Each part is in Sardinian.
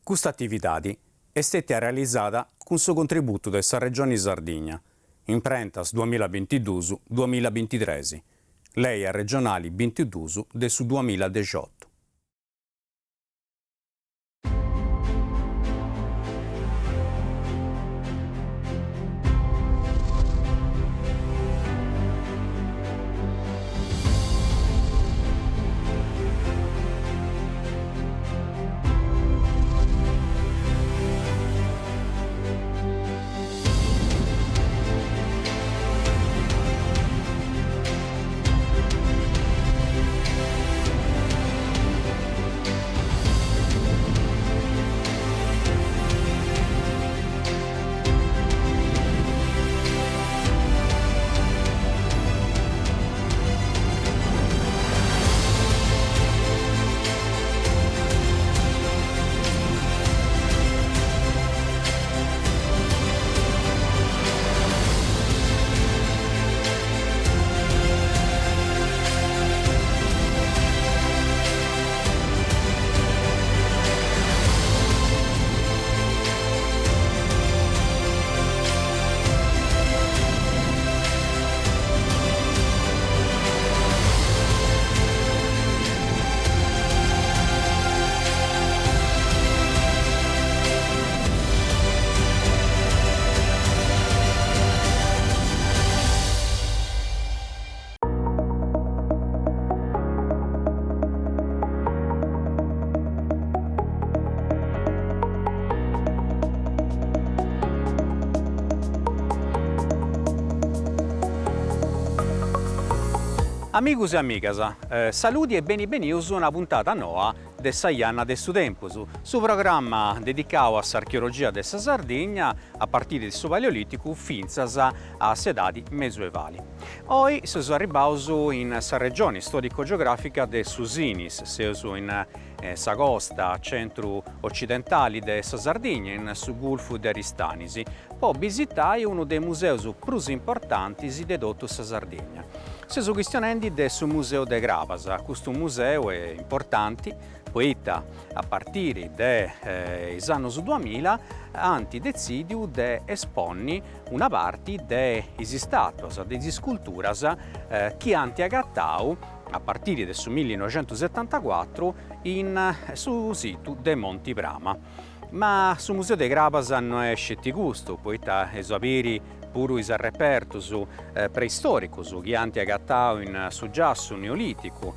Custa atividadi est stètia realizada cun su contributu de sa Regioni Sardigna, Imprentas duamillabintiduus duamillabintitres, Lei arregionali bintiduus de su duamilladexiotu. Amigus e amigas, saludi e beni benius a una puntada noa de Sa Janna de su Tempus, su programma dedicau a s'archeologia de sa Sardigna a partiri de su Paleolìticu fintzas a s'edadi mesuevali. Oi seus arribbaus in sa regioni storico-geografica de su Sinis, seus in sa costa centru-ocidentali de sa Sardigna, in su Gulfu de Aristanis, po bisitai unu de is museus prus importantis de totu sa Sardigna. Seus chistionendi de su Museu de Crabas, custu museu est importanti poita a partiri de is annus duamilla ant detzidiu de esponni una parti de is istatuas, de is isculturas chi ant agatau a partiri de su millinoixentusetantacuatru in su situ de Monti Prama. Ma su Museu de Crabas no est sceti custu, poita eus a biri puru is arrepertus preistoricus chi ant agatau in su giassu neoliticu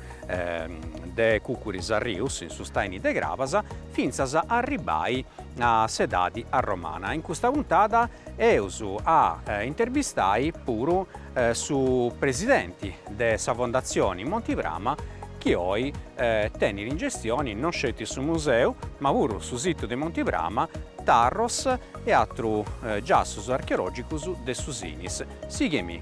de Cuccuru is Arrius, in su stàini de Crabas, fintzas a arribbai a s'edadi arromana. In custa puntada eus a interbistai puru su presidenti de sa Fondatzioni Monti Prama chi oi tenit in gestioni non sceti su museu ma puru su situ de Monti Prama, Tharros e atrus giassus archeologicus de su Sinis. Sighemi!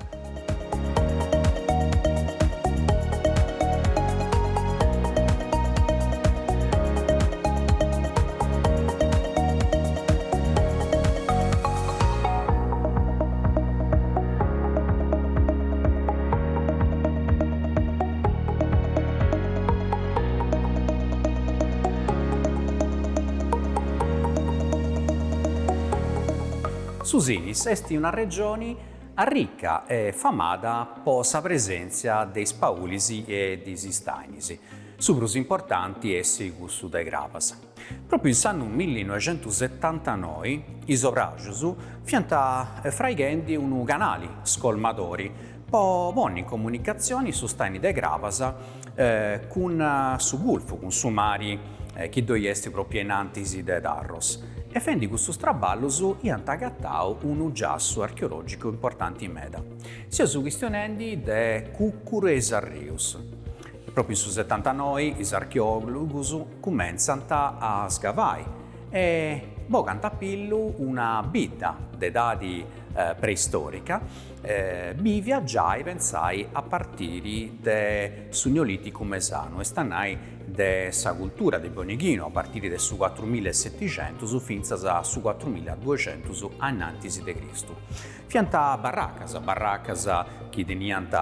Su Sinis est una regioni arrica e famada po sa presèntzia de is paulis e de is istainis, su prus importanti est cussu de Crabas. Pròpiu in s'annu millinoixentusetantanoi is obrajus fiant fraighendi unu canali scolmadori po ponni in comunicatzioni su staini de Crabas cun su gulfu, cun su mari chi ddoi est pròpiu in antis de Tharros. E fendi custus traballus iant agatau unu giassu archeològicu importanti meda. Seus chistionendi de Cuccuru 'e is Arrius. Pròpiu in su setantanoi is archeòlogus cumentzant a sgavai e bogant a pillu una bidda de edadi preistòrica bìvia giai, pentzai, a partiri de su Neolìticu mesanu, est a nai de sa cultura de Bonighinu, a partiri de su cuatrumillaesetixentus fintzas a su cuatrumilladuexentus ainnantis de Cristu. Fiant barracas, barracas chi teniant.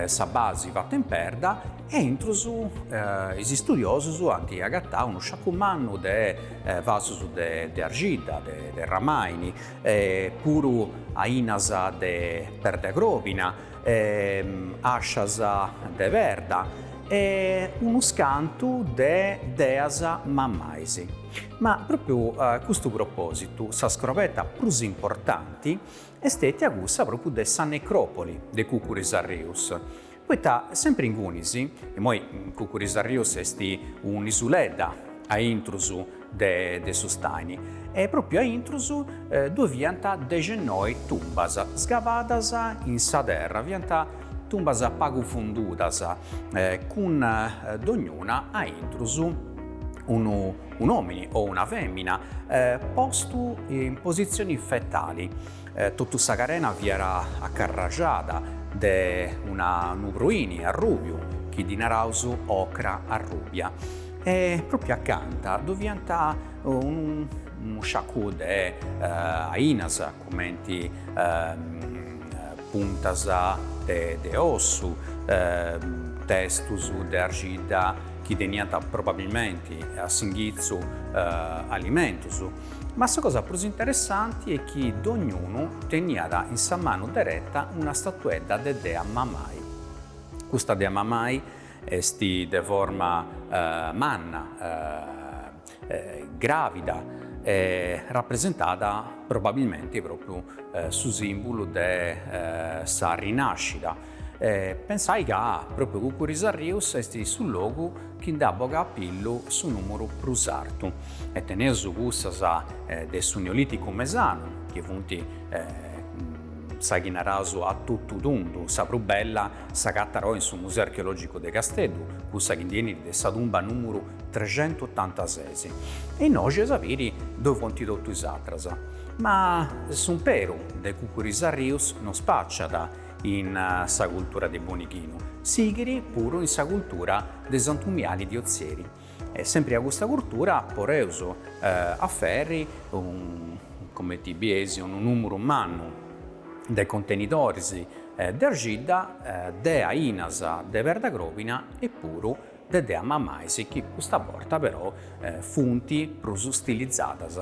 sa basi fata in perda e intrus is istudiosus ant agatau unu sciacu mannu de vasus de arxidda, de ramaini, puru ainas de perda crobina, ascias de perda e unus cantu de deas mamais. Ma propriu a custu propositu sa scrobeta prus importanti est stetia cussa propriu de sa necropoli de Cucuru Is Arrius, poita sempri ingunis, immoi Cucuru Is Arrius est un'isuledda a intrus de de su stàini, e propriu a intrus ddoi fiant dexennoi tumbas sgavadas in sa terra, fiant tumbas pagu fundudas, cun dognuna a intrus unu un'omini o una femina postu in positzioni fetali. Totu sa carena fiat acarraxada de una unu pruini arrubiu chi ddi naraus ocra arrubia e propriu acanta ddu fiant unu sciacu de ainas cumenti puntas de ossu, testus de arxidda chi teniant probabilmenti a s'inghitzu alimentus, ma sa cosa prus interessanti est chi dognunu teniat in sa manu dereta una statuedda de dea Mamai. Custa dea Mamai est de forma manna, gràvida e rapresentat probabilmenti pròpriu su sìmbulu de sa rinàscida. Pensai ca pròpriu Cucuru Is Arrius est su logu chi nd'at bogau a pillu su nùmuru prus artu e teneus cussas de su Neolìticu mesanu chi funt sa chi naraus a totu tundu, sa prus bella s'agatat oi in su Museu Archeològicu de Casteddu, cussa chi ndi 'enit de sa tumba nùmuru trexentuotantases. E innoxi eis a biri ddoi funt totu is atras. Ma s'umperu de Cucuru Is Arrius non spàciat in sa cultura de Bonighinu, sighit puru in sa cultura de Santu Miali di Ozieri. E sempri a custa cultura podeus aferri, cumenti bieis, unu nùmuru mannu de contenidoris de arxidda, de ainas de perda crobina e puru de dea mamais chi custa borta però funt prus stilizadas.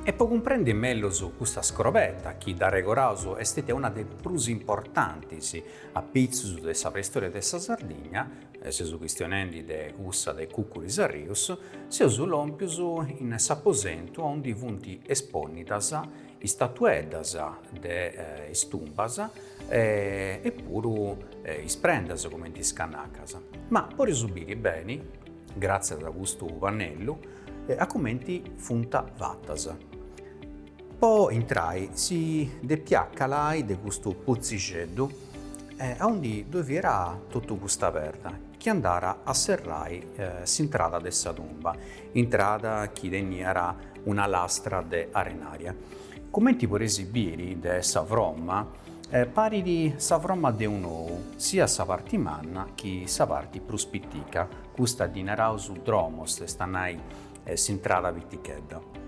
E po cumprendi mellus custa scrobeta, chi dd'arregoraus est stetia una de prus importantis apitzus de sa preistoria de sa Sardigna, seus chistionendi de cussa de Cucuru Is Arrius, seus lòmpius in s'aposentu aundi funt espònnidas is statueddas de is tumbas e puru is prendas cumenti is cannacas. Ma podeus biri beni, gràtzias a custu pannellu, a cumenti funt fatas. Po intrai si depiat calai de custu putzixeddu aundi ddoi fiat totu custa perda chi andàt a serrai s'intrada de sa tumba, intrada chi teniat una lastra de arenaria. Cumenti podeis biri de sa fromma, parit sa fromma de un'ou, siat sa parti manna chi sa parti prus pitica, custa ddi naraus dromos, est a nai s'intrada pitichedda.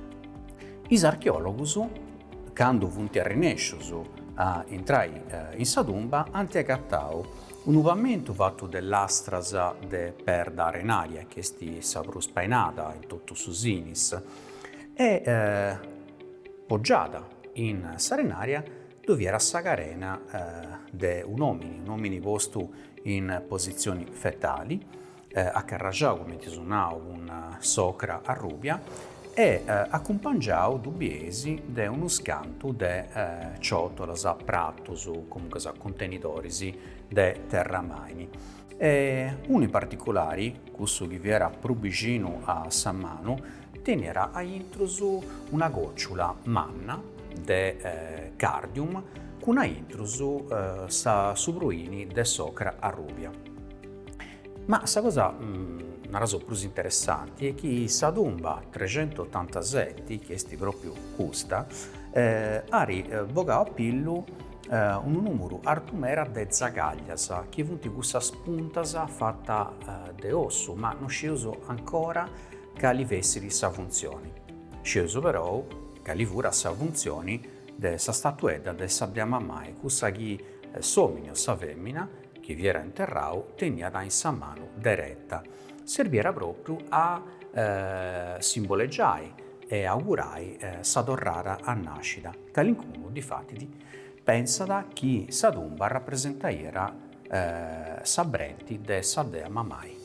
Is archeòlogus, candu funt arrenèscius a intrai in sa tumba, ant agatau unu pamentu fatu de lastras de perda arenaria, chi est sa prus spainada in totu su Sinis, e poggiada in s'arenaria. ddoi fiat sa carena de un'omini, un'omini postu in positzioni fetali, acarraxau, cumenti eus nau, cun s'ocra arrubia e acumpangiau, ddu bieis, de unus cantu de ciotolas, pratus, comuncas cuntenidoris de terramaini. E unu in particulari, cussu chi fiat prus bixinu a sa manu, teniat a intrus una còciula manna de cardium cun a intrus sa su pruini de s'ocra arrubia. Ma sa cosa, naraus, prus interessanti est chi sa tumba trexentuotantaseti, chi est pròpriu custa, at bogau a pillu unu nùmuru artu meda de zagaglias, chi funt cussas puntas fatas de ossu, ma no scieus ancora cali fessit sa funtzioni. Scieus perou cali furat sa funtzioni de sa statuedda de sa Dea Mamai, cussa chi s'omini o sa femina chi fiat interrau teniat in sa manu dereta, serbiat pròpriu a simbolegiai e augurai sa torrada a nàscida. Calincunu, difatis, pensat chi sa tumba rapresentaiat sa brenti de sa Dea Mamai.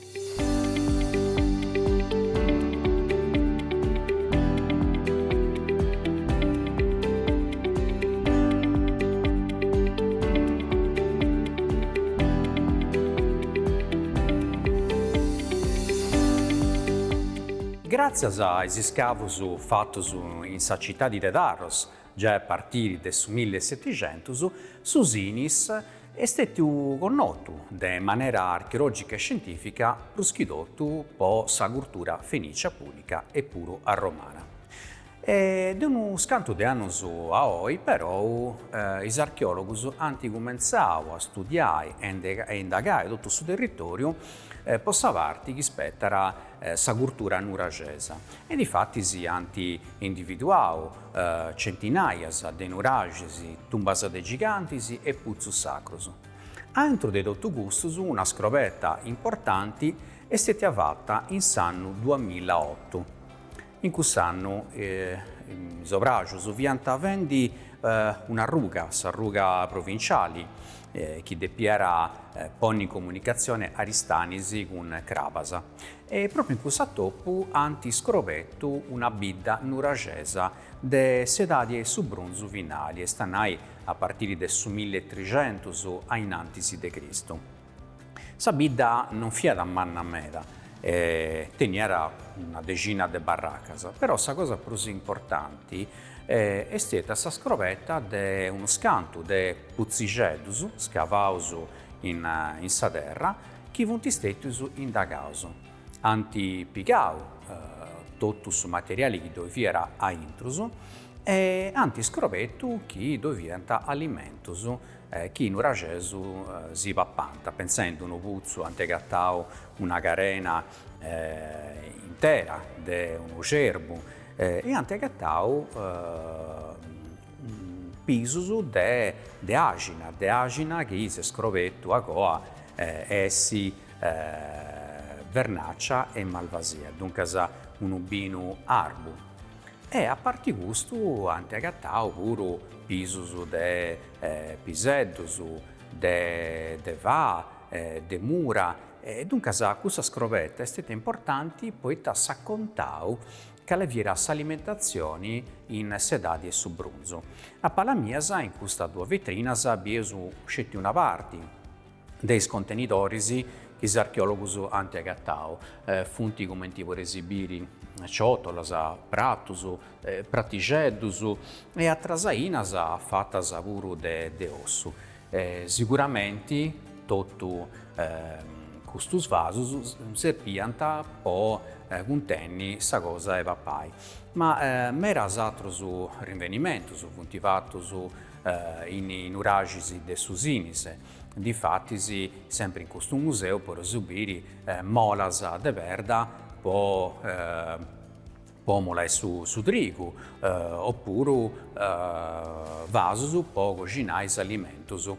Gràtzias a is iscavus fatus in sa citadi de Tharros, giai a partiri de su millisetixentus, su Sinis est stètiu connotu de manera archeològica e scientìfica prus chi totu po sa curtura fenìcia pùnica e puru arromana. E de unus cantu de annus a oi perou is archeòlogus ant cumentzau a studiai e indagai totu su territòriu po sa parti chi spetat sa curtura nuraxesa e difatis ant individuau centinaias de nuraxis, tumbas de gigantis e putzus sacrus. Aintru de totu custus una scrobeta importanti est stètia fata in s'annu duamillaotu. In cuss'annu is obrajus fiant fendi un'arruga, s'arruga provinciali, chi depiat ponni in comunicatzione Aristanis cun Crabas. E pròpriu in cuss'atopu ant scrobetu una bidda nuraxesa de s'edadi 'e su brunzu finali, est a nai a partiri de su millitrixentus a in antis de Cristu. Sa bidda non fiat manna meda e teniat una dexina de barracas, però sa cosa prus importanti est stètia sa scrobeta de unus cantu de putzixeddus scavaus in in sa terra chi funt stètius indagaus. Ant pigau totu su materiali chi ddoi fiat a intrus e ant scrobetu chi ddoi fiant alimentus chi is nuraxesus si papant, pentzendi unu putzu ant agatau una carena intera de unu cerbu e ant agatau pisus de de àxina, de àxina chi s'est scrobetu a coa essi vernàcia e malvasia, duncas unu binu arbu. E a parti custu ant agatau puru pisus de piseddus, de de faa, de mura, e duncas cussa scrobeta est stètia importanti poita s'at contau cale fiat s'alimentatzioni in s'edadi 'e su brunzu. A palas mias in custas duas vetrinas bieus sceti una parti de is contenidoris chi is archeòlogus ant agatau, funt cumenti podeis biri ciotolas, pratus, pratixeddus e atras ainas fatas puru de ossu. Siguramenti totu custus vasus serbiant po cuntenni sa cosa 'e papai, ma medas atrus rinvenimentus funt fatus in is nuraxis de su Sinis, difatis sempri in custu museu podeus biri molas de perda po po molai su su trigu opuru vasus po coxinai is alimentus.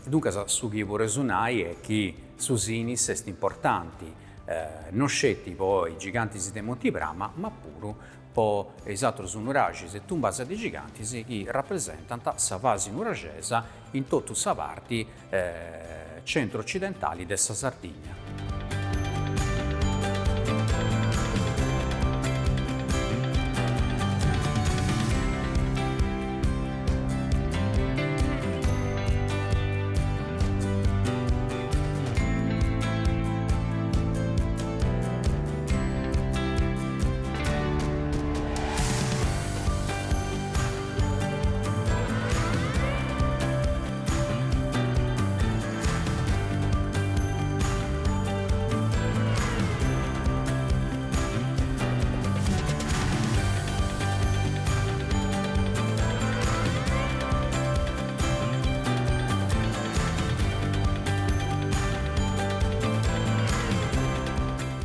Duncas su chi podeus nai est chi su Sinis est importanti non sceti po is gigantis de Monti Prama ma puru. po is atrus nuraxis e tumbas de gigantis chi rapresentant sa fasi nuraxesa in totu sa parti centru-ocidentali de sa Sardigna.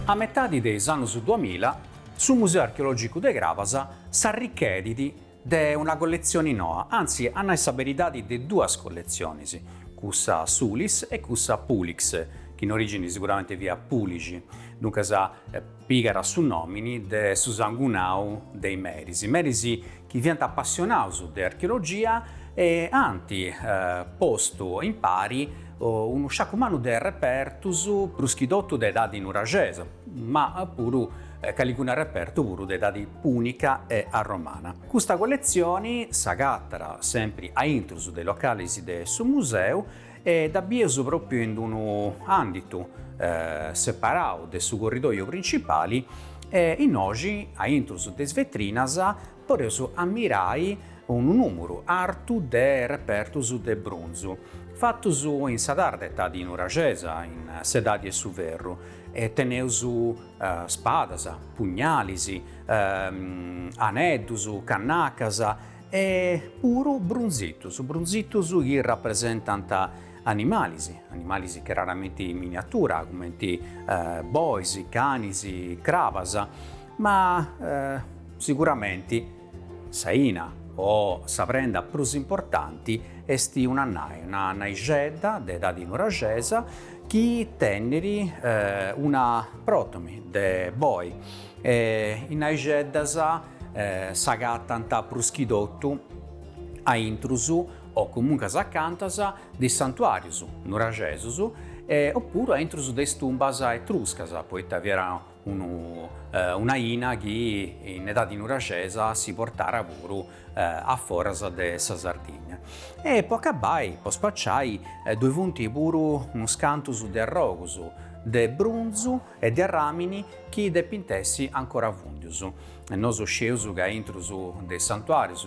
A metadi de is annus duamilla, su Museu Archeològicu de Crabas s'arrichedit de una colletzioni noa, antzi a nai sa beridadi de duas colletzionis, cussa Sulis e cussa Pulix, chi in origini siguramenti fiat Pulixi, duncas pigat su nomini de su sangunau de is meris, meris chi fiant apassionaus de archeologia e ant postu impari unu sciacu mannu de repertus, prus chi totu de edadi nuraxesa, ma puru calicunu arrepertu puru de edadi pùnica e arromana. Custa colletzioni s'agatat sempri a intrus de is localis de su museu e dda bieus pròpiu in unu ànditu separau de su corridoiu principali e innoxi a intrus de is vetrinas podeus ammirai unu nùmuru artu de repertus de brunzu, fatus in sa tarda etadi nuraxesa, in s'edadi 'e su ferru, e teneus spadas, pugnalis, aneddus, cannacas e puru brunzitus, brunzitus chi rapresentant animalis, animalis craramenti in miniatura, cumenti bois, canis, crabas, ma siguramenti s'aina o sa prenda prus importanti est una nai, una naixedda de edadi nuraxesa chi tenit una protomi de boi e is naixeddas s'agatant prus chi totu a intrus o comuncas acantas de is santuàrius nuraxesus opuru a intrus de is tumbas etruscas, poita fiat unu un'aina chi in edadi nuraxesa si portara puru a foras de sa Sardigna. E po acabai, po spaciai, ddoi funt puru unus cantus de arrogus de brunzu e de arràmini chi depint essi ancora fùndius. Nosu scieus ca intrus de is santuàrius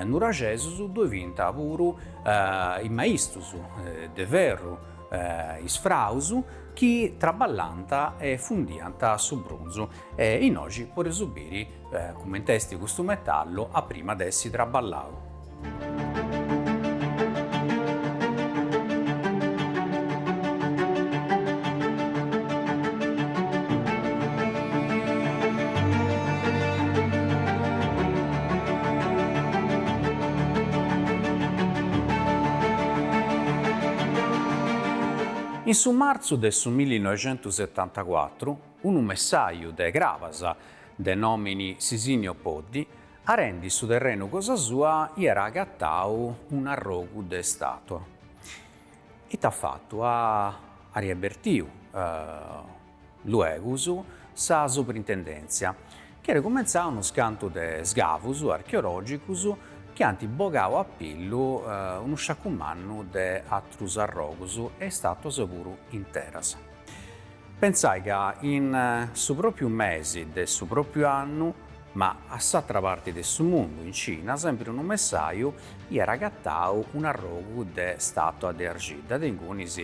nuraxesus ddoi fiant puru is maistus de ferru, is fraus, chi traballànt e fundiant su brunzu e innoxi podeus biri cumenti est custu metallu a prima de essi traballau. In su martzu de su millinoixentusetantacuatru, unu messaju de Crabas, de nòmini Sisinio Poddi, Arendi su terrenu cosa sua iat agatau un'arrogu de stàtua. Ita at fatu? At abertiu luegus sa Soprintendèntzia, chi at cumentzau unus cantu de sgavus archeològicus chi ant bogau a pillu unu sciacu mannu de atrus arrogus e stàtuas puru interas. Pentzai ca in su pròpiu mesi de su pròpiu annu, ma a s'atra parti de su mundu, in Cina, sempri unu messaju iat agatau un'arrogu de stàtua de arxidda, de ingunis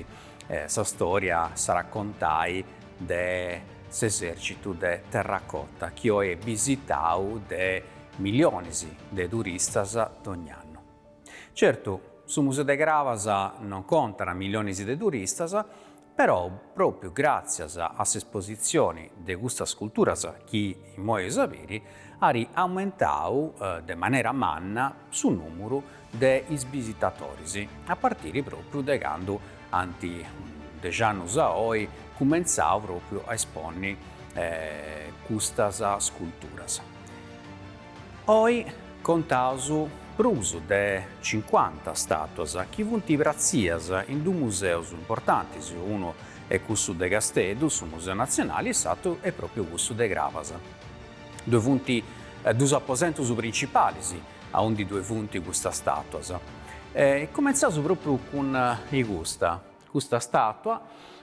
sa stòria s'arracontai de s'esèrcitu de terracotta, chi oi est bisitau de millionis de turistas dogn'annu. Certu, su Museu de Crabas non contat millionis de turistas, però pròpiu gràtzias a s'espositzioni de custas sculturas chi immoi eus a biri, at aumentau de manera manna su nùmuru de is bisitatoris, a partiri pròpiu de candu ant dex'annus a oi cumentzau pròpiu a esponni custas sculturas. Oi contaus prus de cincuanta stàtuas chi funt pratzias in dus museus importantis, unu est cussu de Casteddu, su Museu Natzionali, e s'atru est pròpriu cussu de Crabas. Ddoi funt dus aposentus principalis aundi ddoi funt custas stàtuas. E cumentzaus pròpriu cun i custa, custa stàtua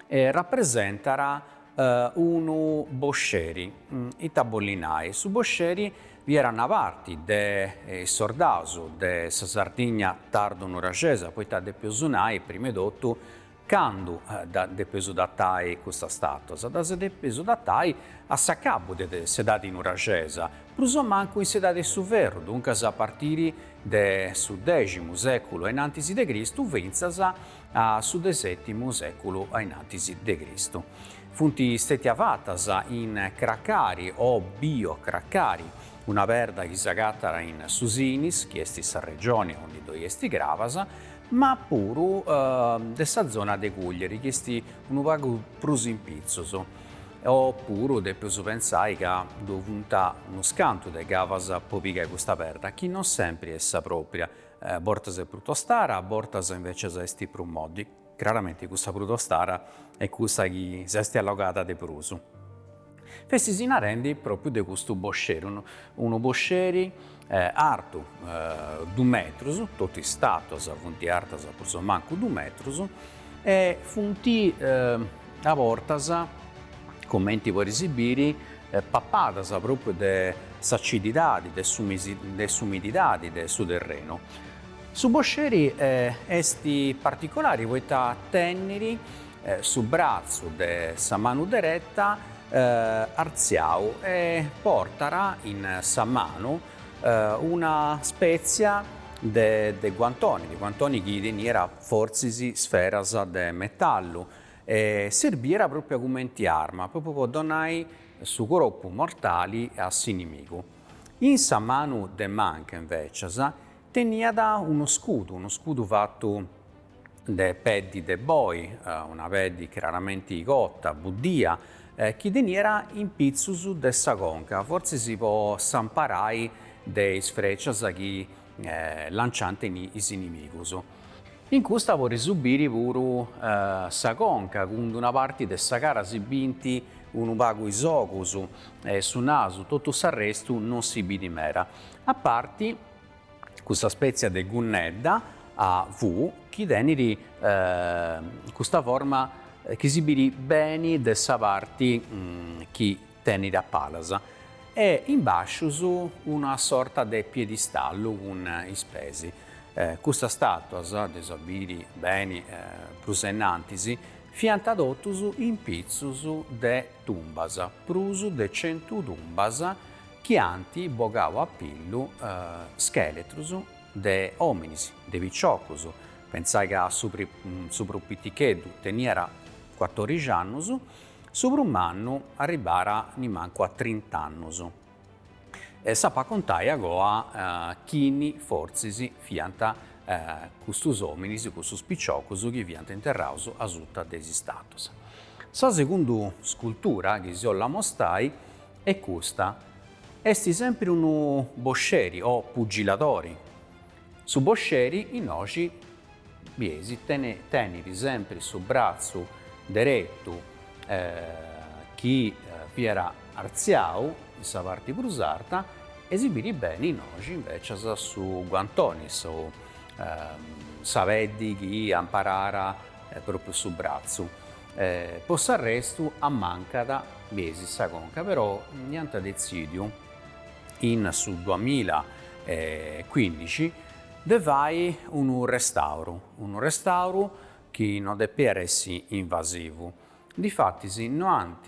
rapresentat unu bosceri, ita bollit nai? Su bosceri fiat una parti de is sordaus de sa Sardigna tardu nuraxesa, poita depeus nai prima 'e totu Candu ddas depeus datai custas statuas? Ddas depeus datai a s'acabu de s'edadi nuraxesa, prus o mancu in s'edadi 'e su ferru, duncas a partiri de su deximu sèculu a innantis de Cristu fintzas a su de sètimu sèculu a innantis de Cristu. Funt stètias fatas in cracari o biocracari, una perda chi s'agatat in su Sinis, chi est sa regioni aundi ddoi est Crabas, ma puru de sa zona de Cuglieri chi est unu pagu prus in pitzus, o puru depeus pentzai ca ddoi funt unus cantu de cavas po pigai custa perda, chi non sempri est sa propria, a bortas est prus tostara, a bortas invecias est prus moddi, craramenti cussa prus tostara est cussa chi s'est allogada de prus. Festis narendi pròpriu de custu bosceri, unu bosceri artu dus metrus, totu is statuas funt artas prus o mancu dus metrus, e funt a bortas, cumenti podis biri, papadas pròpriu de s'acididadi, de s'umididadi de su terrenu. Su bosceri est particolari poita tenit su bratzu de sa manu dereta artziau e portat in sa manu una spètzia de guantoni, de guantoni chi teniat fortzis sferas de metallu e serbiat pròpriu cumenti arma, pròpriu po donai su cropu mortali a s'inimigu. In sa manu de manca invècias teniat unu scudu, unu scudu fatu de peddi de boi, una peddi craramenti cota, buddia, chi teniat in pitzus de sa conca, fortzis po s'amparai de is frècias chi lanciànt is inimigus. In custa podis biri puru sa conca, cun d'una parti de sa cara si bint unu pagu is ogus e su nasu, totu s'arrestu non si bit meda, a parti custa spètzia de gunnedda a V chi tenit custa forma chi si biri beni de sa parti chi tenit a palas e in bàscius una sorta de piedistallu cun is pes. Custas stàtuas, dd'eus a biri beni prus a innantis, fiant totus in pitzus de tumbas, prus de centu tumbas chi ant bogau a pillu scheletrus de ominis, de piciocus, pentzai ca su su prus piticheddu teniat cuatorixi annus, su prus mannu arribàt nimancu a trint'annus. E s'apu a contai agoa chini fortzis fiant custus ominis, custus piciocus chi fiant interraus asuta de is statuas. Sa segundu scultura chi si 'ollu amostai Est custa. Est sempri unu bosceri o pugiladori. Su bosceri innoxi bieis tenit sempri su bratzu deretu chi fiat artziau in sa parti prus arta e si biri beni innoxi invecias su guantoni, su sa peddi chi amparara propriu su bratzu. Po s'arrestu ammancat bieis sa conca, però iant detzidiu in su duamilla e cuindixi de fai unu restauru, unu restauru chi no depiat essi invasivu, difatis no ant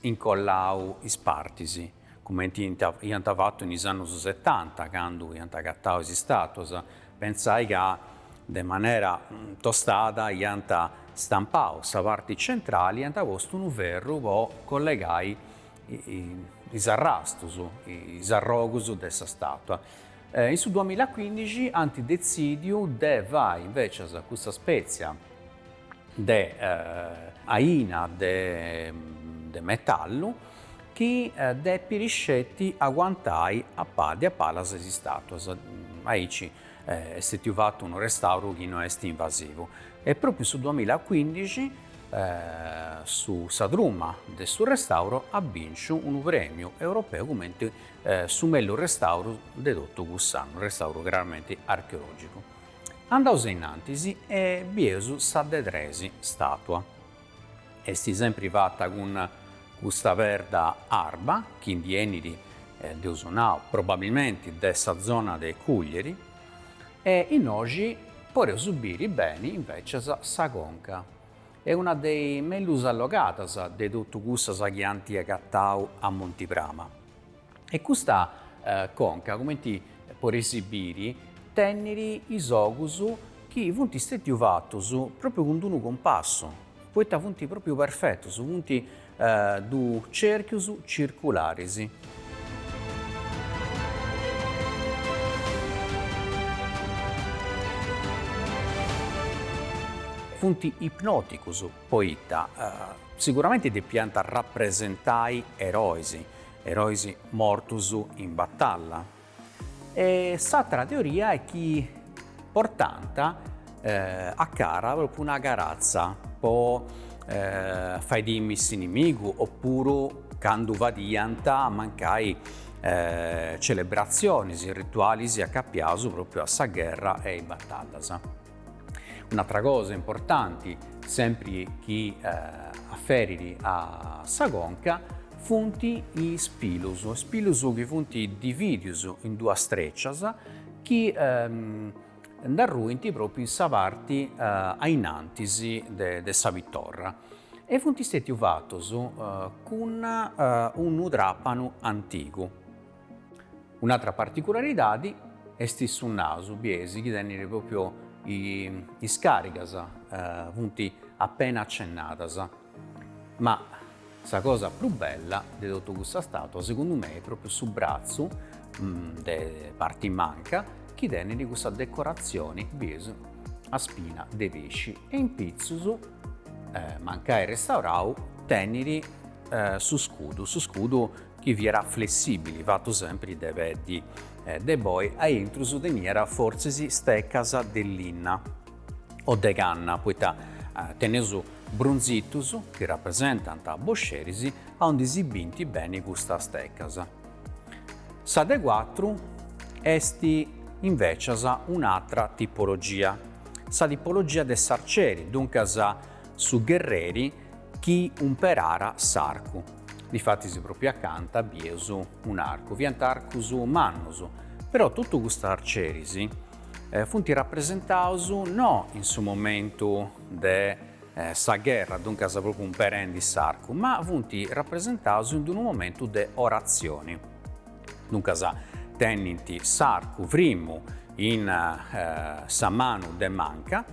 incollau is partis, cumenti iant fatu in is annus setanta candu iant agatau is statuas, pentzai ca de manera tostada iant stampau sa parti centrali e iant postu unu ferru po collegai is arrastus, is arrogus de sa statua. In su duamillacuindixi ant detzidiu de fai invecias custa spètzia de aina de metallu. chi depit sceti aguantai a de a palas is istatuas, aici est stetiu fatu unu restauru chi no est invasivu e propriu in su duamillacuindixi su sa truma de su restauru at binciu unu premiu europeu cumenti su mellus restauru de totu cuss'annu, restauru craramenti archeologicu. Andaus ainnantis e bieus sa de tres statua. Est sempri fata cun custa perda arba chi ndi 'enit, dd'eus nau, probabilmenti de sa zona de Cuglieri e innoxi podeus biri beni invecias sa conca. Est una de is mellus allogadas de totu cussas chi ant agatau a Monti Prama. E custa conca, cumenti podeis biri, tenit is ogus chi funt stètius fatus pròpriu cun d'unu cumpassu, poita funt pròpriu perfetus, funt dus cerchius circularis. Funt ipnòticus, poita siguramenti depiant rapresentai erois, erois mortus in batalla. E s'àtera teoria est chi portant a cara propriu una caratza po fai timi s'inimigu opuru candu fadiant mancai celebratzionis, ritualis acapiaus propriu a sa gherra e a is batallas. Un'atra cosa importanti, sempri chi aferit a sa conca, funt is pilus, is pilus chi funt dividius in duas trecias chi nd'arruint propriu in sa parti a innantis de sa pitorra e funt stetius fatus cun unu trapanu antigu. Un'atra particularidadi est su nasu, bieis chi tenit propriu is carigas funt appena acennadas, ma sa cosa prus bella de totu custa statua segundu mei est propriu su bratzu de parti manca chi tenit custa decoratzioni bieis a spina de pisci e in pitzus mancai restaurau tenit su scudu, su scudu chi fiat flessibili, fatu sempri de peddi de boi, a intrus teniat fortzis stecas de linna o de canna, poita teneus brunzitus chi rapresentant bosceris aundi si bint beni custas stecas. Sa de cuatru est invecias un'atra tipologia, sa tipologia de s'arceri, duncas su gherreri chi umperara s'arcu. Difatis propriu acanta bieus un'arcu, fiant arcus mannus, però totu custus arceris funt rapresentaus no in su momentu de sa gherra, duncas propriu umperendi s'arcu, ma funt rapresentaus in unu momentu de oratzioni, duncas tenint s'arcu frimu in sa manu de manca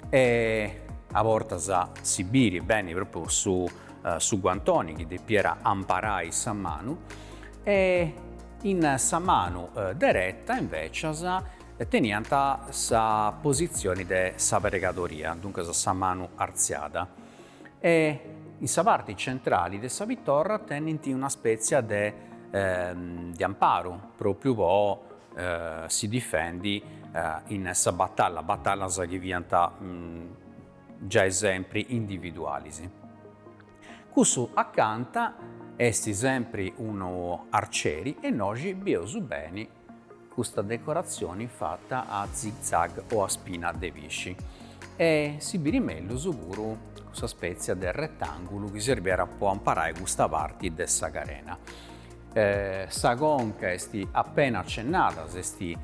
e a bortas si biri beni propriu su su guantoni chi depiat amparai sa manu e in sa manu dereta invecias teniant sa positzioni de sa pregadoria, duncas sa manu artziada e in sa parti centrali de sa pitorra tenint una spetzia de de amparu propriu po si difendi in sa batalla, batallas chi fiant giai sempri individualis. Cussu acanta est sempri unu arceri e innoxi bieus beni custa decoratzioni fata a zig zag o a spina de pisci e si biri mellus puru custa spetzia de retangulu chi serbiat po amparai custa parti de sa carena. Sa conca est apena acennada, s'est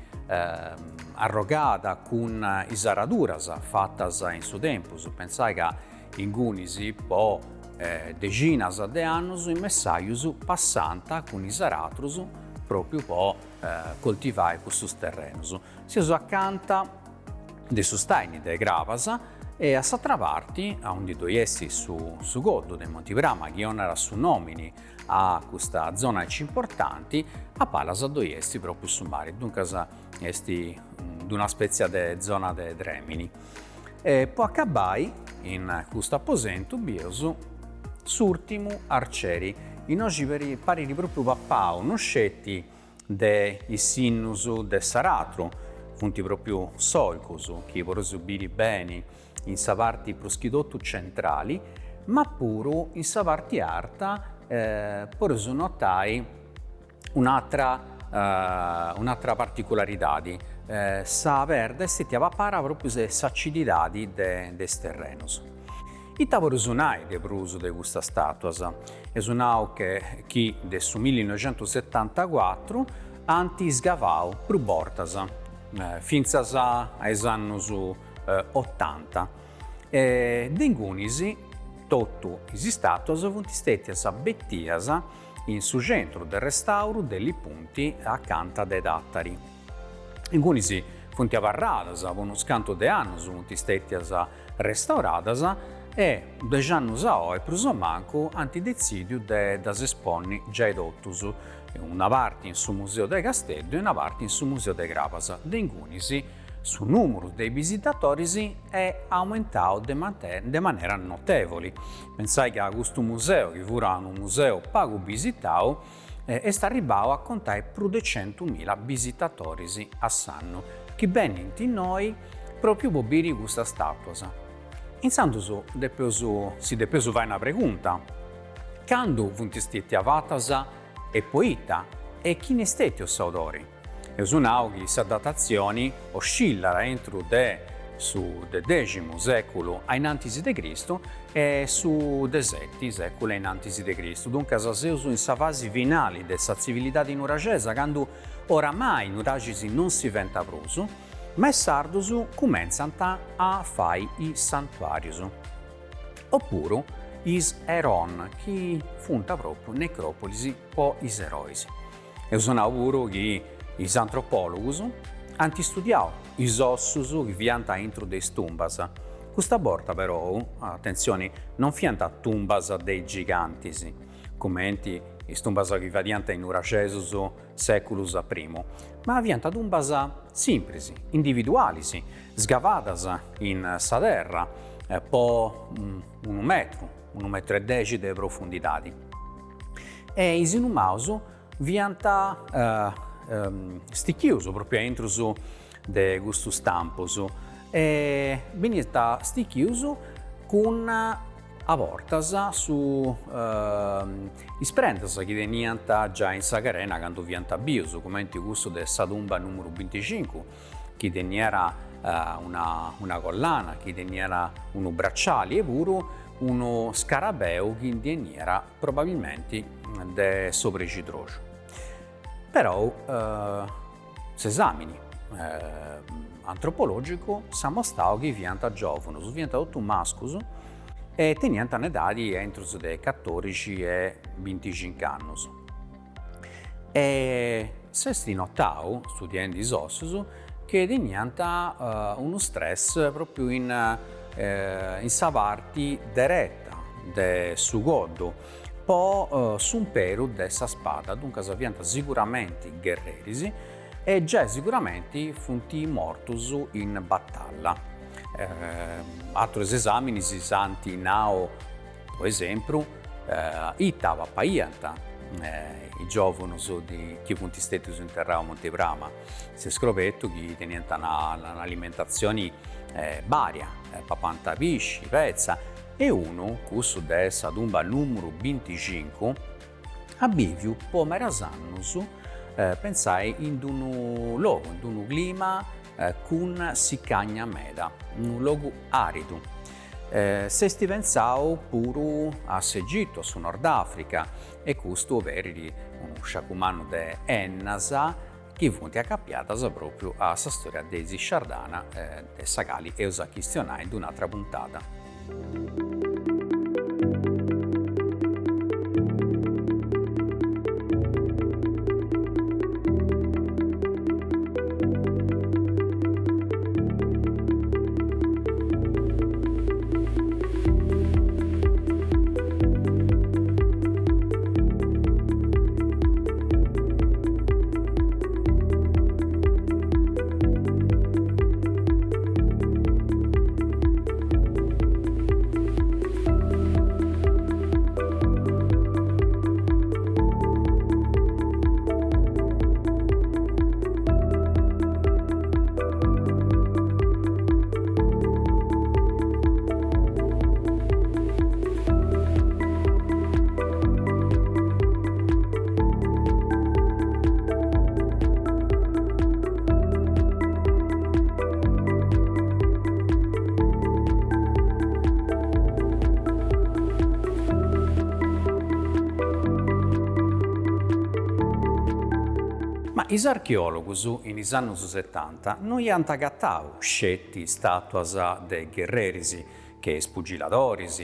arrogada cun is araduras fatas in su tempus, pentzai ca ingunis po dexinas de annus is messajus passant cun is aratrus propriu po coltivai custus terrenus. Seus acanta de su stàini de Crabas e a s'atra parti, aundi ddoi est su su coddu de Monti Prama chi 'onat su nòmini a custa zona aici importanti, a palas ddoi est pròpriu su mari, duncas est una spètzia de zona de trèmini. E po acabai, in custu aposentu bieus s'ùrtimu arceri. Innoxi parit propriu papau, non sceti de is sinnus de s'aratru, funt propriu solcus chi podeus biri beni in sa parti prus chi totu centrali, ma puru in sa parti arta podeus notai un'atra un'atra particularidadi, sa perda est stetia papada propriu de s'acididadi de is terrenus. Ita podeus nai de prus de custas statuas? Eus nau che chi de su millinoixentusetantacuatru ant sgavau prus bortas, fintzas a is annus otanta, e de ingunis totu is statuas funt stetias betias in su centru de restauru de Li Punti acanta de Tàtari. Ingunis funt abarradas po unus cantu de annus, funt stètias restauradas e dexi annus a oi prus o mancu ant detzìdiu de ddas esponni giai totus, una parti in su museu de Casteddu e una parti in su museu de Crabas. De ingunis su nùmuru de is bisitatoris est aumentau de manera notèvoli. Pensai ca custu museu, chi furat unu museu pagu bisitau, est arribbau a contai prus de centumila bisitatoris a s'annu, chi benint innoi pròpriu po biri custas stàtuas. Intzandus depeus si depeus fai una pregunta, candu funt stètias fatas e poita e chini est stètiu s'autori? Eus nau chi sa datatzioni oscillat aintru de su de deximu sèculu a in antis de Cristu e su de seti sèculu a in antis de Cristu, duncas seus in sa fasi finali de sa tzivilidadi nuraxesa, candu oramai nuraxis non si fent prus, ma is sardus cumentzant a fai is santuàrius, opuru is heron, chi funt pròpriu necròpolis po is erois. Eus nau puru chi is antropòlogus ant istudiau is ossus chi fiant aintru de is tumbas. Custa borta perou, atentzioni, non fiant tumbas de is gigantis, cumenti is tumbas chi fadiant is nuraxesus sèculus a primu, ma fiant tumbas simpris, individualis, sgavadas in sa terra po unu metru, unu metru e dexi de profundidadi. E is inumaus fiant stichius propriu aintrus de custus tampus e beniant stichius cun a bortas su is prendas chi teniant giai in sa carena candu fiant bius, cumenti cussu de sa tumba numuru binticincu chi teniat una una collana, chi teniat unu bracciali e puru unu scarabeu chi ndi 'eniat probabilmenti de s'obrexidroxu. Perou s'esamini antropologicu s'at mostau chi fiant giovunus, fiant totu mascus e teniant un'edadi aintrus de catodixi e binticinc'annus. E s'est notau, studiendi is ossus, chi teniant unu stress propriu in in sa parti dereta de su coddu po s'umperu de sa spada, duncas fiant siguramenti gherreris e giai siguramenti funt mortus in batalla. Aterus esaminis s'ant nau Po esempru, ita papaiant is giòvunus chi funt stètius interraus a Monte Prama? S'est scrobertu chi teniant un'alimentatzioni varia, papant pisci, petza, e unu, cussu de sa tumba nùmuru binticincu, at bìviu po medas annus, pentzai, in unu logu, in unu clima cun sicagna meda, unu logu àridu. S'est pentzau puru a s'Egitu, a su Nord Africa, e custu oberit unu sciacu mannu de ennas chi funt acapiadas propriu a sa storia de is Shardana de sa cali eus a chistionai in d'un'atra puntada. Ma is archeòlogus in is annus setanta no iant agatau sceti stàtuas de gherreris, che is pugiladoris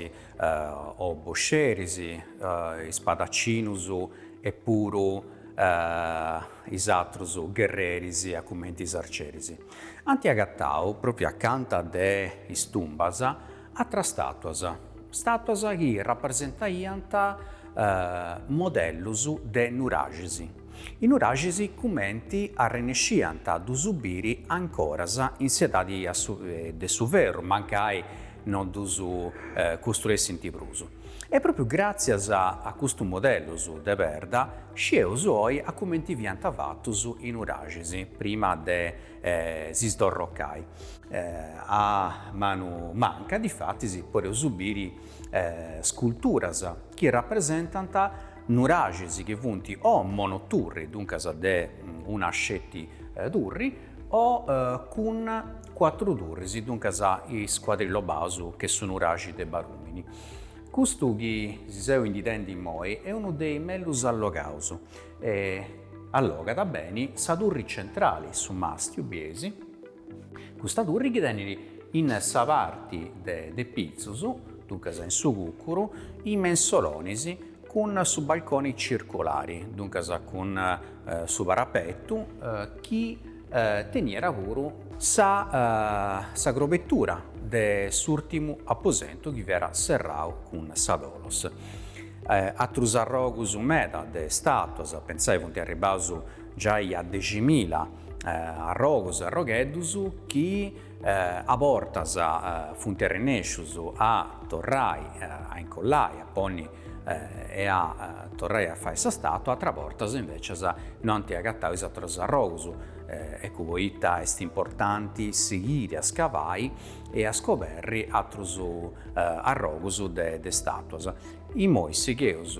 o bosceris, is spadacinus e puru is atrus gherreris a cumenti is arceris. Ant agatau pròpriu acanta de is tumbas atras stàtuas, stàtuas chi rapresentaiant modellus de nuraxis, is nuraxis cumenti arrennesciant a ddus biri ancoras in s'edadi de su ferru, mancai non ddus costruessint prus. E pròpriu gràtzias a custus modellus de perda scieus oi a cumenti fiant fatus is nuraxis prima de si sdorrocai. A manu manca difatis podeus biri sculturas chi rapresentant nuraxis chi funt o monoturri, duncas de una sceti turri, o cun cuatru turris, duncas is cuadrilobaus che su nuraxi de Barumini. Custu chi si seu inditendi immoi est unu de is mellus allogaus e allogat beni sa turri centrali, su màstiu, bieis, custa turri chi tenit in sa parti de pitzus, duncas in su cùcuru, is mensolonis cun su balconi circolari, duncas cun su parapetu chi teniat puru sa sa crobetura de s'ùrtimu aposentu chi fiat serrau cun sa tholos. Atrus arrogus meda de stàtuas, pentzai funt arribbaus giai a deximila arrogus e arrogheddus chi a bortas funt arrennescius a torrai a incollai, a ponni e a torrai a fai sa stàtua, atras bortas invècias no ant agatau is atrus arrogus, eccu poita est importanti sighiri a scavai e a scoberri atrus arrogus de stàtuas. Immoi sigheus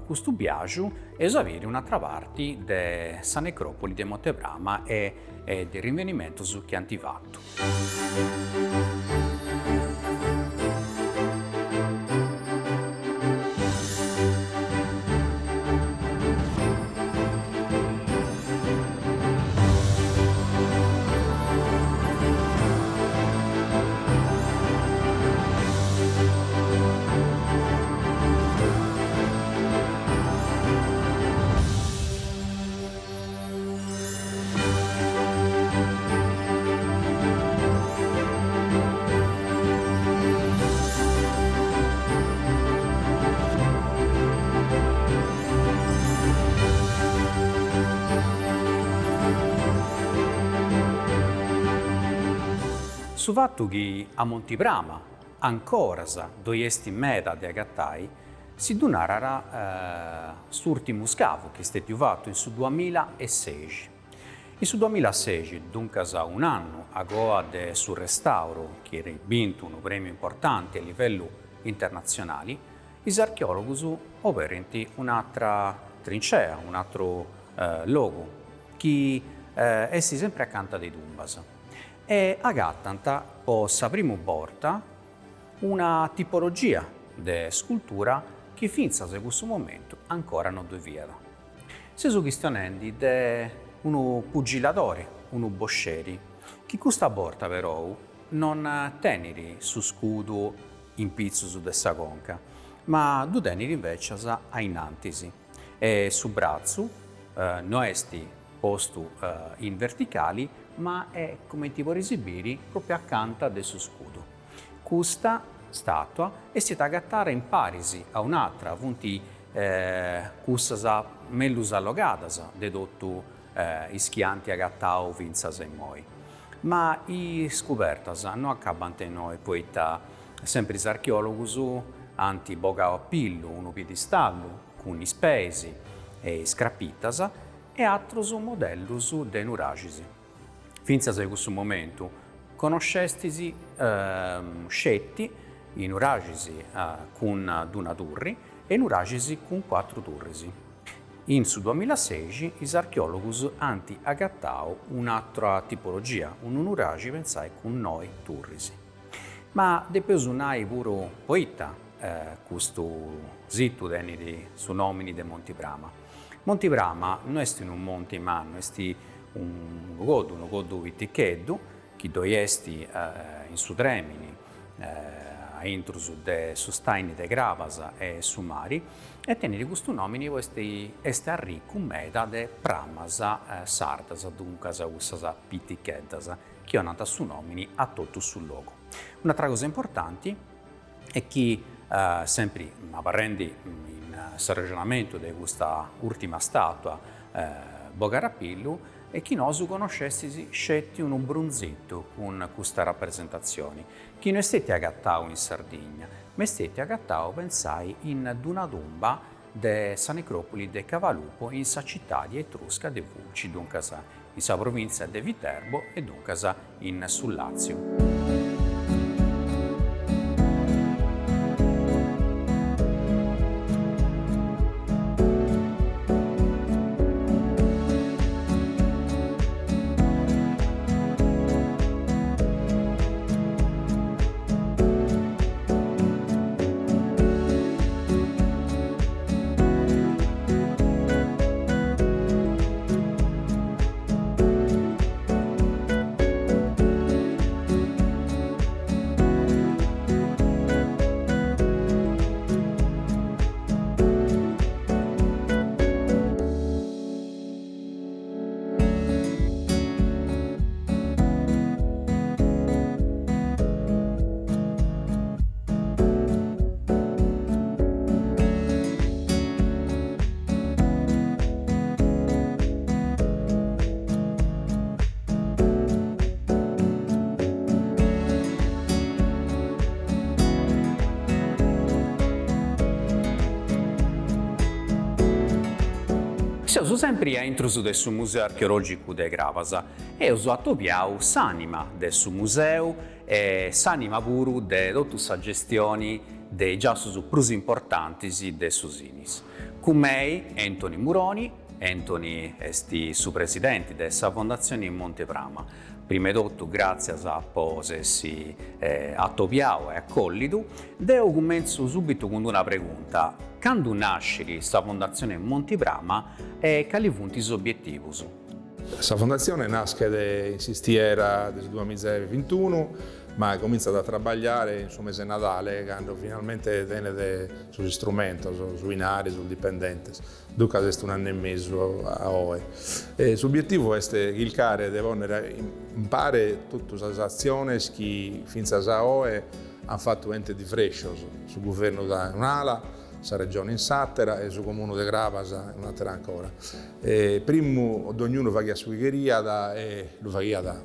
custu biaxu e eus a biri un'atra parti de sa necròpoli de Mont'e Prama e de is rinvenimentus chi ant fatu. Su fatu chi a Monti Prama ancoras ddoi est meda de agatai Si ddu narat s'ùrtimu scavu chi est stètiu fatu in su duamilla e sexi. In su duamilla e sexi, duncas un'annu agoa de su restàuru chi at bintu unu prèmiu importanti a livellu internatzionali, is archeòlogus oberint un'atra trincea, un'atru logu chi est sempri acanta de is tumbas e agatant po sa primu borta Una tipologia de scultura chi fintzas a cussu momentu ancora no ddoi fiat. Seus chistionendi de unu pugiladori, unu bosceri, chi custa borta perou non tenit su scudu in pitzus de sa conca, ma ddu tenit invècias a innantis e su bratzu no est postu in verticali ma est, cumenti podeis biri, pròpriu acanta de su scudu. Custa stàtua est stètia agatada in paris a un'atra, funt cussas mellus allogadas de totu is chi ant agatau fintzas a immoi. Ma is scubertas no acabant innoi poita sempri is archeòlogus ant bogau a pillu unu piedistallu cun is peis e is crapitas e atrus modellus de nuraxis. Fintzas a cussu momentu connoscestis sceti is nuraxis cun d'una turri e nuraxis cun cuatru turris. In su duamilasexi is archeòlogus ant agatau un'atra tipologia, unu nuraxi pentzai cun noi turris. Ma depeus nai puru poita custu situ tenit su nòmini de Monti Prama. Monti Prama no est unu monti mannu, est unu coddu, unu coddu piticheddu, chi ddoi est in su trèmini a intrus de su stàini de Crabas e su mari, e tenit custu nòmini poita est arricu meda de pramas sardas, duncas cussas piticheddas chi 'onant su nòmini a totu su logu. Un'atra cosa importanti est chi, sempri abarrendi in s'arrexonamentu de custa ùrtima stàtua bogada a pillu, est chi nosu connoscestis sceti unu brunzitu cun custa rapresentatzioni, chi no est stetiu agatau in Sardigna, ma est stetiu agatau, pentzai, in d-una tumba de sa necròpoli de Cavalupo in sa citadi etrusca de Vulci, duncas in sa provìntzia de Viterbo e duncas in su Làtziu. Seus sempri a intrus de su Museu Archeològicu de Crabas e eus atobiau s'ànima de su museu e s'ànima puru de totu sa gestioni de is giassus prus importantis de su Sinis. Cun mei Antoni Muroni, Antoni est su presidenti de sa Fondatzioni Monte Prama. Prima 'e totu gràtzias po s'essi atobiau e acollidu. Deu cumentzu subitu cun d'una pregunta, candu nascit sa Fondatzioni Monti Prama e cali funt is obietivus? Sa Fondatzione naschet in s'istiera de su duamiza e bintunu, ma comintzat a trabagliare in su mese 'e Nadale, cando finalmente tenet sos istrumentos, su 'inari, sos dipendentes. Duncas est un'annu e mesu a oe. S'obietivu est chircare de pònnere impare totu sas atziones chi fintzas a oe ant fatu entes divrescios, su guvernu dae un'ala, sa Regione in s'àtera e su Comunu de Crabas in un'àtera ancora. Primu dognunu faghiat su chi cheriat e lu faghiat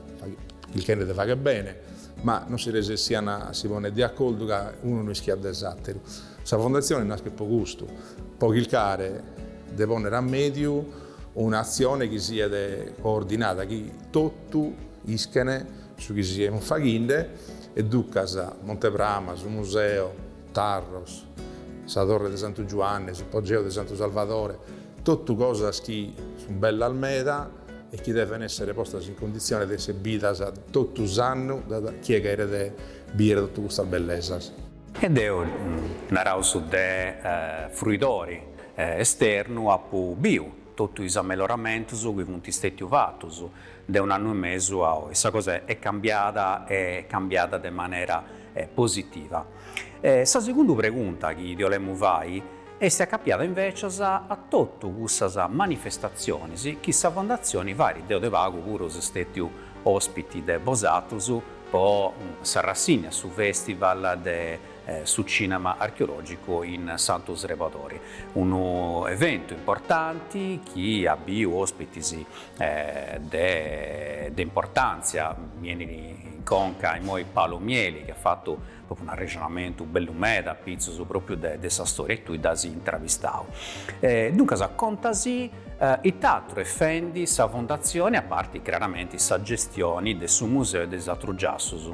chirchende de fagher bene, ma non si resessian a si ponner de acordu ca unu no ischiat de s'àteru. Sa Fondatzione naschet pro custu, pro chircare de ponner a mèdiu un'atzione chi siet coordinada, chi totu ischen su chi semus faghende e duncas Monte Prama, su museo, Tharros, sa Torre de Santu Giuanne, s'ipogeo de Santu Salvadore, totu cosas chi sun bellas meda e chi deven essere postas in conditzione de essere bidas totu s'annu da chie cheret bìere totu custas bellesas. E deu, naraus de fruidori esternu, apu biu totu is amelloramentus chi funt stètius fatus de un'annu e mesu a oi. Sa cosa est cambiada e cambiada de manera positiva. Sa segundu pregunta chi ti 'olemu fai est acapiada invècias a totu cussas manifestatzionis chi sa Fondatzioni fait, deu de pagu puru seu stètiu òspiti de bosatrus po sa rassìnnia, su festival de su cinema archeològicu in Santu Srebadori, unu eventu importanti chi at biu òspitis de de importantzia, mi 'enit in conca immoi Paolo Mieli chi at fatu propriu unu arrexonamentu bellu meda apitzus propriu de de sa storia e tui dd'as intravistau. Duncas contasì it'atru est fendi sa Fondatzioni a parti craramenti sa gestioni de su museu e de is atrus giassus.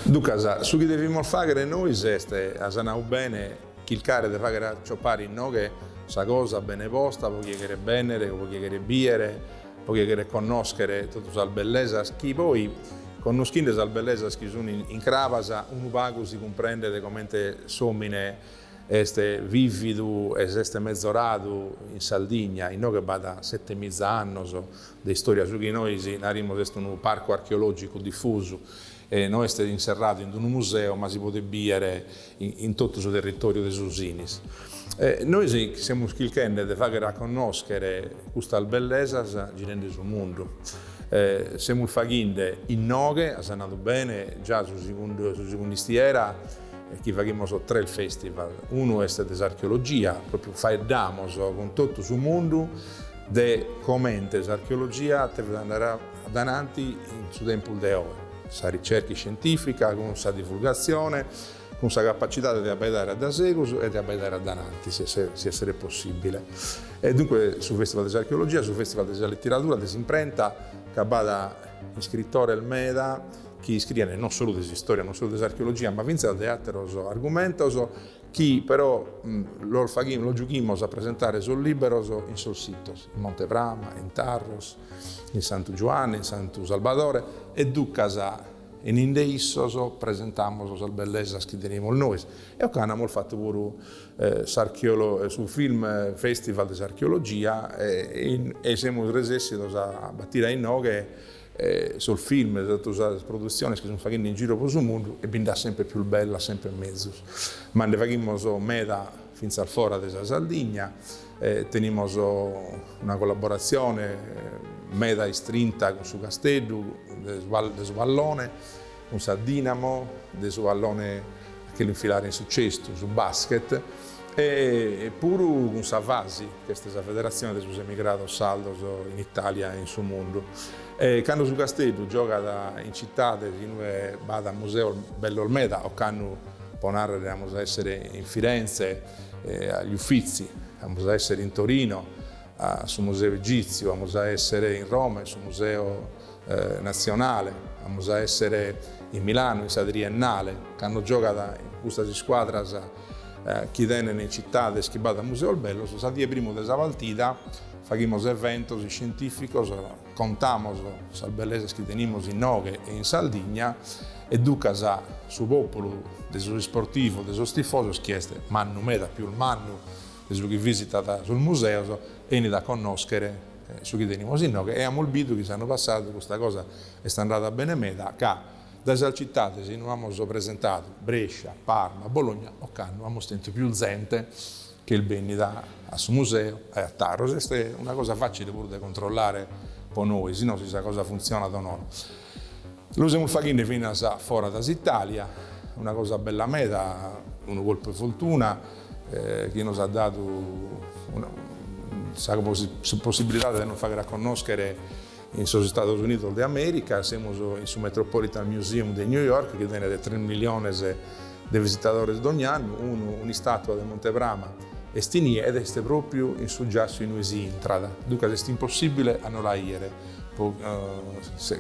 Duncas su chi devimus faghere nois est, as nau bene, chircare de faghere aciopare inoghe sa cosa bene posta pro chie cheret bennere o pro chie cheret biere, pro chie cheret connòschere totu sas bellesas chi poi, connoschinde sas bellesas chi sun in Crabas, unu pagu si cumprendet comente s'òmine. est vìvidu e s'est mezoradu in Saldigna, inoghe b'at setemiza annos de istòria, su chi nois narimus est unu parcu archeològicu difusu, e no est inserradu in unu museu ma si podet bìere in totu su territòriu de su Sinis. Nois semus chirchende de fàghere a connòschere custas bellesas girende su mundu. Semus faghende inoghe, as nadu bene, già su segundu su segundu istiera chi faghimus tres festival, unu est de s'archeologia, propriu faeddamos cun totu su mundu de comente s'archeologia devet andare a dananti in su tempus de oe, sa ricerca iscientifica cun sa divulgatzione, cun sa capacidade de abbaidare a dasegus e de abbaidare a dananti, si esseret possibile. E duncas su Festival de s'Archeologia, su Festival de sa Literadura, de s'imprenta, ca b'at iscritores meda chi iscrien non solu de s'istoria, non solu de s'archeologia, ma fintzas de àteros argumentos chi però los faghimus, los giughimus a presentare sos liberos in sos sitos, in Mont'e Prama, in Tharros, in Santu Giuanne, in Santu Salvadore, e duncas 'eninde issos presentamus sas bellesas chi tenimus nois. E ocannu amus fatu puru su film festival de s'archeologia e semus resessidos a batire a inoghe sos film, totu sas produtziones chi sunt faghende in giru pro su mundu e bi nd'at sempre pius bellas, sempre mezus. Ma nde faghimus meda fintzas fora de sa Sardigna, tenimus una collaboratzione meda istrinta cun su Casteddu de su pallone, cun sa Dinamo de su pallone a che l'infilare in su cestu, su basket, e puru cun sa FASI, chi est sa Federatzione de sos Emigrados Sardos in Italia e in su mundu. E cando su Casteddu giogat in citades in ue b'at museos bellos meda, ocannu pro nàrrere amus a èssere in Firenze agli Uffizi, amus a èssere in Torino a su Museu Egìtziu, amus a èssere in Roma in su Museo Natzionale, amus a èssere in Milanu in sa Triennale, cando giogat custas iscuadras chi tenen in citades chi b'at museos bellos, sa die primu de sa partida faghimus eventos iscientìficos, contamos sas bellesas chi tenimus inoghe e in Sardigna e duncas su pòpulu de sos isportivos, de sos tifosos, chi est mannu meda, pius mannu de su chi visitat sos museos, 'enit a connòschere su chi tenimus inoghe e amus bidu chi s'annu passadu custa cosa est andada bene meda ca dae sas citades inue amus presentadu, Brescia, Parma, Bologna, ocannu amus tentu pius zente chi est bennida a su museu e a Tharros. Est una cosa facile puru de controllare po nois, si no si sa cosa funtzionat o nono. Lu semus faghende finas fora da s'Italia, una cosa bella meda, unu colpu 'e fortuna chi nos at dadu sa possibilidade de nos fagher a connòschere in sos Istados Unidos de Amèrica, semus in su Metropolitan Museum de New York chi tenet tres milliones de visitadores dogn'annu, unu un'istàtua de Mont'e Prama est inie ed est pròpiu in su giassu inue si intrat, duncas est impossìbile a no la 'ìere po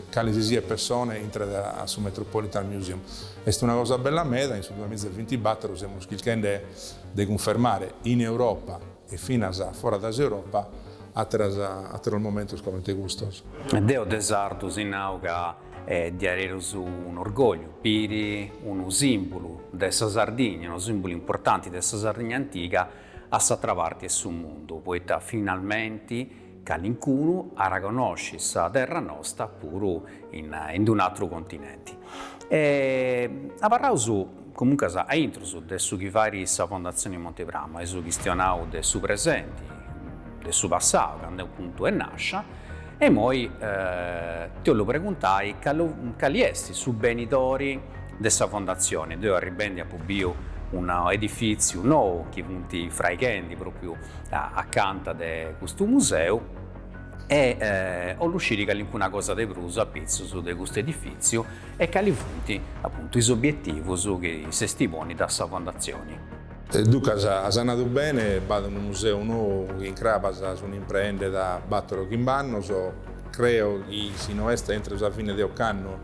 cale si siat pessone intret a su Metropolitan Museum. Est una cosa bella meda, in su duamiza e bintibattero semus chirchende de cunfermare in Europa e finas fora dae s'Europa àteras àteros momentos comente custos. Deo de sardu si nau ca est diaderus un'orgogliu biri unu simbulu de sa Sardigna, unu simbulu importanti de sa Sardigna antiga a s'atra parti 'e su mundu, poita finalmenti calincunu at a connosci sa terra nosta puru in in d'un'atru continenti. E abarraus comuncas a intrus de su chi fait sa Fondatzioni Monte Prama, eus chistionau de su presenti, de su passau, candu apuntu est nascia, e immoi ti 'ollu preguntai cali est su benidori de sa Fondatzioni. Deu arribendi apu biu unu edifitziu nou chi funt fraighendi propriu acanta de custu museu e 'ollu sciri calincuna cosa de prus apitzus de custu edifitziu e cali funt apuntu is obietivus chi s'est ponida sa Fondatzioni. Duncas, as nadu bene, b'at unu museu nou chi in Crabas sun impreende da bator o chimb'annos, creo chi si no est intro sa fine de ocannu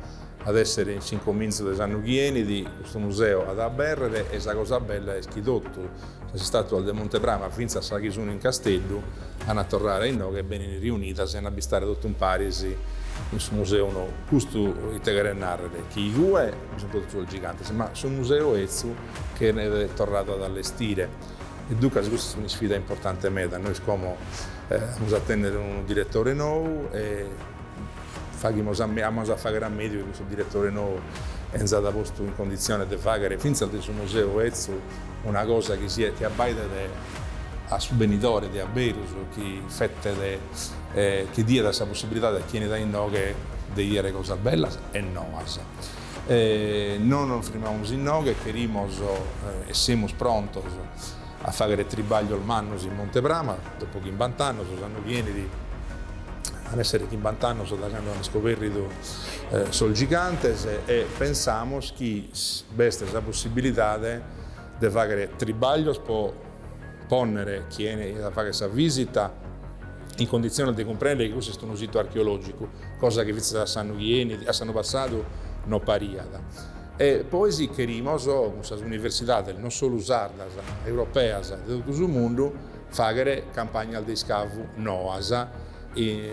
at essere in s'incomintzu de s'annu chi 'enit, custu museu at a aberrere e sa cosa bella est chi totu sas istatuas de Mont'e Prama, fintzas sas chi sun in Casteddu, an a torrare a inoghe e benin riunidas e an a bistare totu in paris in su museu nou. Custu ite cheret nàrrere? Chi igue bi sunt totu sos gigantes, ma su museu 'etzu cheret torradu ad allestire. E duncas custa est un'isfida importante meda. Nois como amus a tènnere unu diretore nou e faghimus amus a fàghere a mèdiu chi custu diretore nou 'enzat postu in conditzione de fàghere fintzas de su museu 'etzu una cosa chi siat chi abbaidet a su benidore de aberus, chi fetet chi diat sa possibilidade a chie 'enit a inoghe de 'iere cosas bellas e noas. No nos frimamus inoghe, cherimos e semus prontos a fàghere tribaglios mannos in Monte Prama, dopo chimbant'annos, s'annu chi 'enit an èssere chimbant'annos da cando an iscoberridu sos gigantes e pensamus chi b'est sa possibilidade de fàghere tribaglios po pònnere chie 'enit a fàghere sa visita in conditziones de cumprèndere chi cussu est unu situ archeològicu, cosa chi fintzas a s'annu chi 'enit, a s'annu passadu no pariat. E poi si cherimos cun sas universidades, non solu sardas, europeas, de totu su mundu, fàghere campagnas de iscavu noas,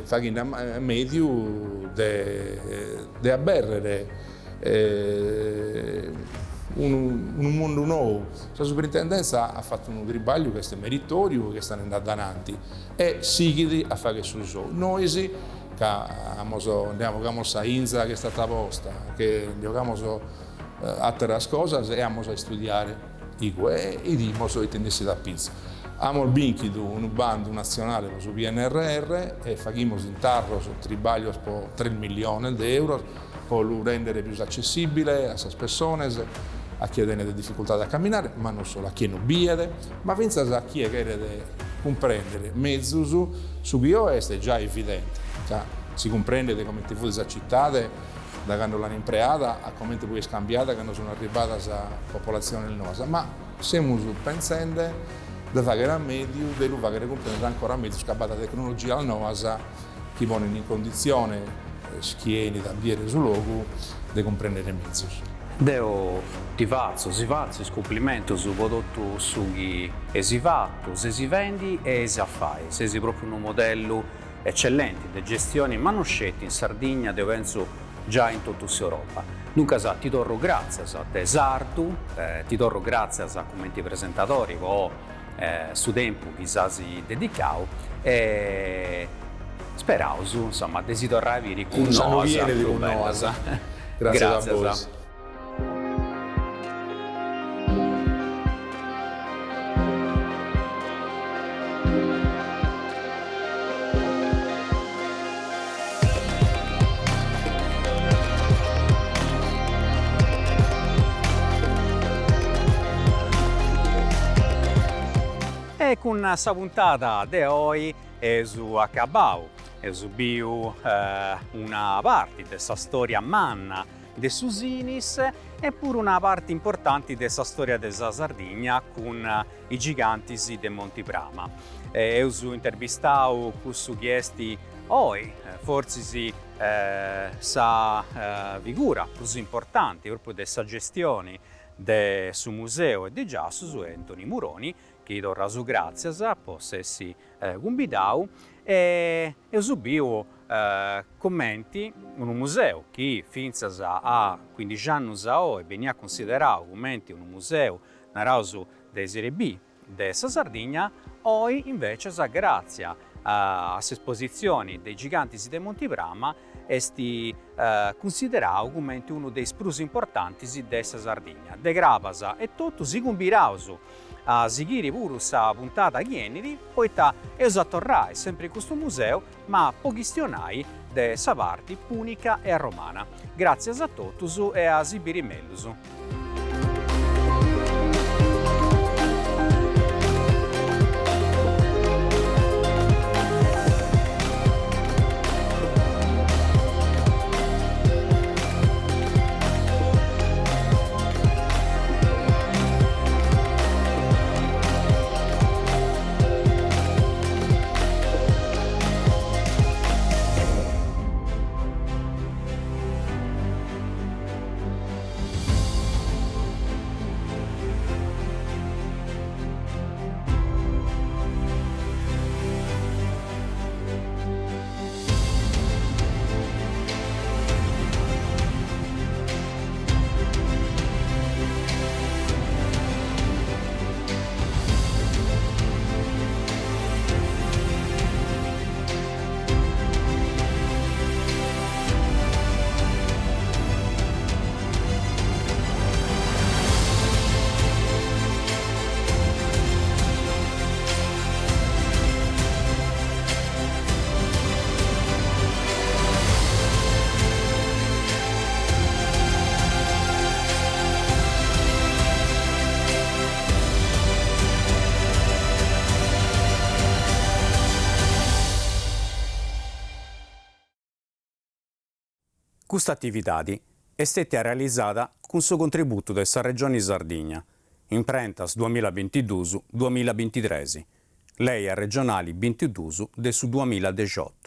faghende a mèdiu de de abèrrere unu unu mundu nou. Sa Superintendenza at fatu unu tribagliu chi est meritòriu, chi est andende adananti e sighit a fagher su sou. Nois ca amus nde 'ogamus sa 'inza chi est istata posta, che nde 'ogamus àteras cosas e amus a istudiare igue e 'idimus ite nd'essit a pizu. Amus bìnchidu unu bandu natzionale pro su PNRR e faghimus in Tharros tribaglios pro tres milliones de euros pro lu rèndere pius accessìbile a sas pessones, a chie tenet dificultade a caminare, ma non solu, a chie no biet, ma fintzas a chie cheret cumprèndere mezus su chi oe est giai evidente, ca si cumprendet comente fut sa citade da cando l'an impreada a comente poi est cambiada cando sun arribadas popolatziones noas, ma semus pensende de fàghere a mèdiu de lu fàghere cumprèndere ancora mezus ca b'at tecnologias noas chi ponen in conditzione chie 'enit a biere su logu de cumprèndere mezus. Deo ti fatzo, si fatzo is cumplimentos po totu su chi esi fatu, sesi fendi e esi a fai. Sesi propriu unu modellu eccellenti de gestioni, ma non sceti in Sardigna, deu pentzu giai in totu s'Europa. Duncas ti torru gràtzias de sardu, ti torru gràtzias cumenti presentadori po su tempu chi s'as dedicau e speraus insoma de si torrai a biri cun noas prus bellas. Gràtzias a bois. E cun sa puntada de oi eus acabau, eus biu una parti de sa storia manna de su Sinis e puru una parti importanti de sa storia de sa Sardigna cun is gigantis de Monti Prama. Eus intervistau cussu chi est oi fortzis sa figura prus importanti propriu de sa gestioni de su museu e de giassus, Antoni Muroni, chi torraus gràtzias po s'essi cumbidau e eus biu cumenti unu museu chi fintzas a cuindixi annus a oi beniat cunsiderau cumenti unu museu naraus de serie B de sa Sardigna, oi invecias gràtzia a s'espositzioni de is gigantis de Monti Prama est cunsiderau cumenti unu de is prus importantis de sa Sardigna. De Crabas etotu si cumbiraus a sighiri puru sa puntada chi 'enit, poita eus a torrai sempri in custu museu, ma po chistionai de sa parti punica e arromana. Gràtzias a totus e a si biri mellus. Custa atividadi est stètia realizada cun su contributu de sa Regioni Sardigna, Imprentas duamillabintiduus duamillabintitres, Lei arregionali bintiduus de su duamilladexiottu.